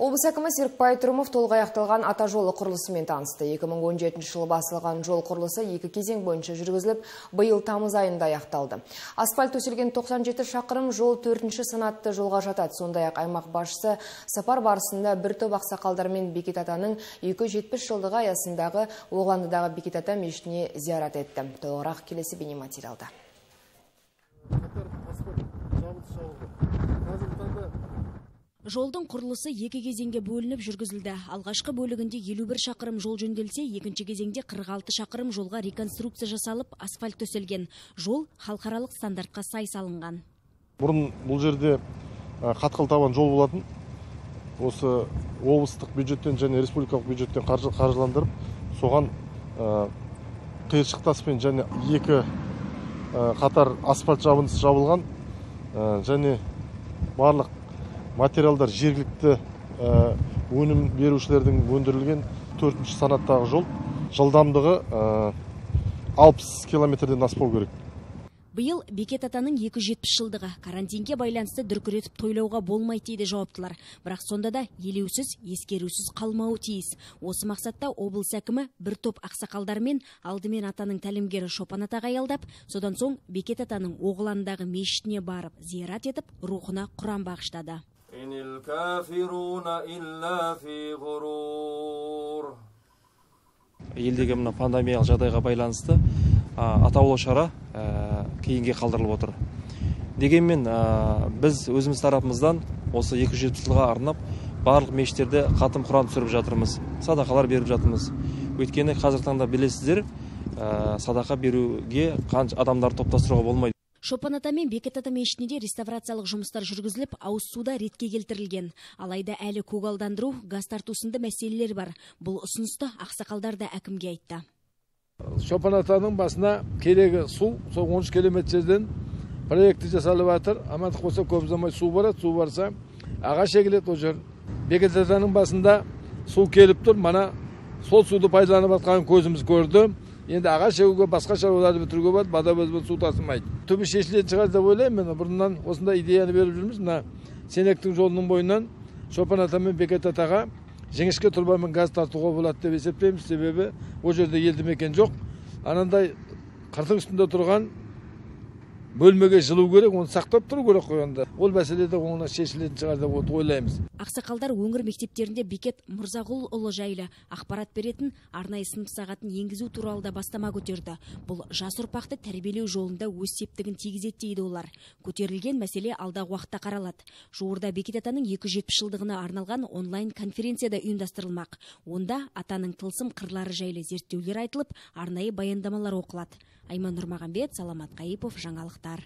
Облыс әкімі Серікбай Трұмов толық аяқталған ата жолы құрылысымен танысты. 2017 жылы басылған жол құрылысы екі кезең бойынша жүргізіліп, биыл тамыз айында аяқталды. Асфальт төселген 97 шақырым жол 4-ші санатты жолға жатады. Сондай-ақ аймақ басшысы сапар барысында бір топ ақсақалдармен Бекет атаның 270 жылдығы аясындағы Оғландыдағы Бекет ата мешітіне зиярат етті. Толығырақ келесі бейнематериалда. Жолдың құрылысы екі кезеңге бөлініп жүргізілді. Алғашқы бөлігінде 51 шақырым жол жөнделсе, екінші кезеңде 46 шақырым жолға реконструкция жасалып, асфальт төселген. Жол халықаралық стандартқа сай салынған. Бұрын бұл жерде қатқыл табан жол болатын. Осы облыстық бюджеттен және республикалық бюджеттен қаржыландырып, соған қиыршық таспен және екі қатар асфальт жабындысы жабылған және барлық материалдар жергілікті өнім берушілердің өндірілген 4-ші санаттағы жол жылдамдығы 60 километрден аспау керек. Биыл Бекет атаның 270 жылдығы. Карантинге байланысты дүркіретіп тойлауға болмайды дейді жауаптылар. Бірақ сонда да елеусіз, ескерусіз қалмауы тиіс. Осы мақсатта облыс әкімі бір топ ақсақалдармен алдымен атаның тәлімгері Шопан атаға аялдап, содан соң Бекет атаның Оғландағы мешітіне барып зиярат етіп, рухына құран бағыштады. Елдегі мына пандемиялық жағдайға байланысты атаулы шара кейінге қалдырылып отыр. Дегенмен біз өзіміз тарапымыздан осы 270 жылға арнап барлық мешіттерде қатым құран түсіріп жатырмыз, садақалар беріп жатырмыз. Өйткені қазіргі таңда білесіздер, садақа беруге қанша адамдар топтастыруға болмайды. Шопан ата мен Бекет ата мешітінде де реставрациялық жұмыстар жүргізіліп, ауыз су да ретке келтірілген. Алайда әлі көгалдандыру, газ тарту сынды мәселелер бар. Бұл ұсынысты ақсақалдар да әкімге айтты. Шопан атаның басына керегі су, сол 13 километр жерден проекті жасалып жатыр. Амандық болса көп ұзамай су барады, су барса ағаш егіледі ол жер. Бекет атаның басында су келіп тұр, мана сол суды пайдаланып жатқанын көзіміз көрді. Енді ағаш егуге, басқа шаруаларды бітіруге болады, бада өзімен су тасымайды. Түбі шешілетін шығар деп ойлаймын. Мен бұрыннан осындай идеяны беріп жүрміз. Мына Сенектің жолының бойынан Шопан ата мен Бекет атаға жіңішке тұрбамен газ тартуға болады деп есептейміз. Себебі ол жерде елді мекен жоқ. Анандай қырдың үстінде тұрған бөлмеге жылу керек, оны сақтап тұру керек қой онда. Ол мәселе де оңынан шешілетін шығар деп ойлаймыз. Ақсақалдар өңір мектептерінде Бекет Мырзағұлұлы жайлы ақпарат беретін арнайы сынып сағатын енгізу туралы да бастама көтерді. Бұл жас ұрпақты тәрбиелеу жолында өз септігін тигізеді дейді олар. Көтерілген мәселе алдағы уақытта қаралады. Жуырда Бекет атаның 270 жылдығына арналған онлайн конференция да ұйымдастырылмақ. Онда атаның тылсым қырлары жайлы зерттеулер айтылып, арнайы баяндамалар оқылады. Айман Нұрмағамбет, Саламат Қайыпов, жаңалықтар.